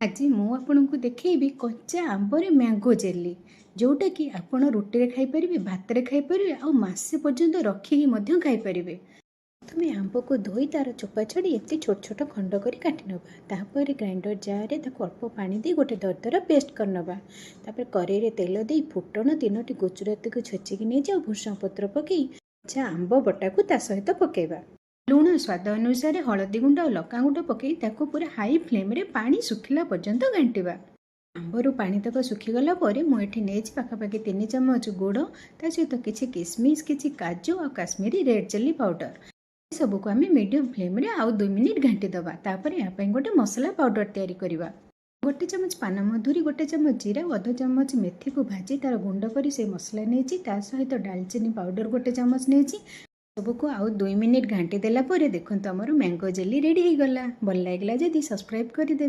ଆଜି ମୁଁ ଆପଣଙ୍କୁ ଦେଖେଇବି କଞ୍ଚା ଆମ୍ବରେ ମ୍ୟାଙ୍ଗୋ ଜେଲି, ଯେଉଁଟାକି ଆପଣ ରୁଟିରେ ଖାଇପାରିବେ, ଭାତରେ ଖାଇପାରିବେ ଆଉ ମାସେ ପର୍ଯ୍ୟନ୍ତ ରଖିକି ମଧ୍ୟ ଖାଇପାରିବେ। ପ୍ରଥମେ ଆମ୍ବକୁ ଧୋଇ ତା'ର ଚୋପା ଛଡ଼େଇ ଏମିତି ଛୋଟ ଛୋଟ ଖଣ୍ଡ କରି କାଟି ନେବା। ତାପରେ ଗ୍ରାଇଣ୍ଡର ଜାର୍ରେ ତାକୁ ଅଳ୍ପ ପାଣି ଦେଇ ଗୋଟେ ଦରଦରା ପେଷ୍ଟ କରିନେବା। ତାପରେ କରେଇରେ ତେଲ ଦେଇ ଫୁଟଣ, ତିନୋଟି ଗୁଜୁରାତିକୁ ଛେଚିକି ନେଇଯାଉ, ଭୃଷଙ୍ଗ ପତ୍ର ପକାଇ କଞ୍ଚା ଆମ୍ବ ବଟାକୁ ତା ସହିତ ପକାଇବା। ଲୁଣ ସ୍ୱାଦ ଅନୁସାରେ, ହଳଦୀ ଗୁଣ୍ଡ ଆଉ ଲଙ୍କାଗୁଣ୍ଡ ପକାଇ ତାକୁ ପୁରା ହାଇ ଫ୍ଲେମ୍ରେ ପାଣି ଶୁଖିଲା ପର୍ଯ୍ୟନ୍ତ ଘାଣ୍ଟିବା। ଆମ୍ବରୁ ପାଣିତକ ଶୁଖିଗଲା ପରେ ମୁଁ ଏଠି ନେଇଛି ପାଖାପାଖି 3 ଚାମଚ ଗୁଡ଼, ତା ସହିତ କିଛି କିସମିସ୍, କିଛି କାଜୁ ଆଉ କାଶ୍ମୀରୀ ରେଡ୍ ଚିଲି ପାଉଡ଼ର। ଏସବୁକୁ ଆମେ ମିଡ଼ିୟମ୍ ଫ୍ଲେମ୍ରେ ଆଉ 2 ମିନିଟ୍ ଘାଣ୍ଟି ଦେବା। ତାପରେ ଏହା ପାଇଁ ଗୋଟେ ମସଲା ପାଉଡ଼ର ତିଆରି କରିବା। ଗୋଟେ ଚାମଚ ପାନମଧୁରୀ, ଗୋଟେ ଚାମଚ ଜିରା ଓ ଅଧ ଚାମଚ ମେଥିକୁ ଭାଜି ତାର ଗୁଣ୍ଡ କରି ସେ ମସଲା ନେଇଛି। ତା ସହିତ ଡାଲଚିନି ପାଉଡ଼ର ଗୋଟେ ଚାମଚ ନେଇଛି। ସବୁକୁ ଆଉ 2 ମିନିଟ୍ ଘାଣ୍ଟି ଦେଲା ପରେ ଦେଖନ୍ତୁ, ଆମର ମ୍ୟାଙ୍ଗୋ ଜେଲି ରେଡ଼ି ହେଇଗଲା। ଭଲ ଲାଗିଲା ଯଦି ସବସ୍କ୍ରାଇବ୍ କରିଦେବେ।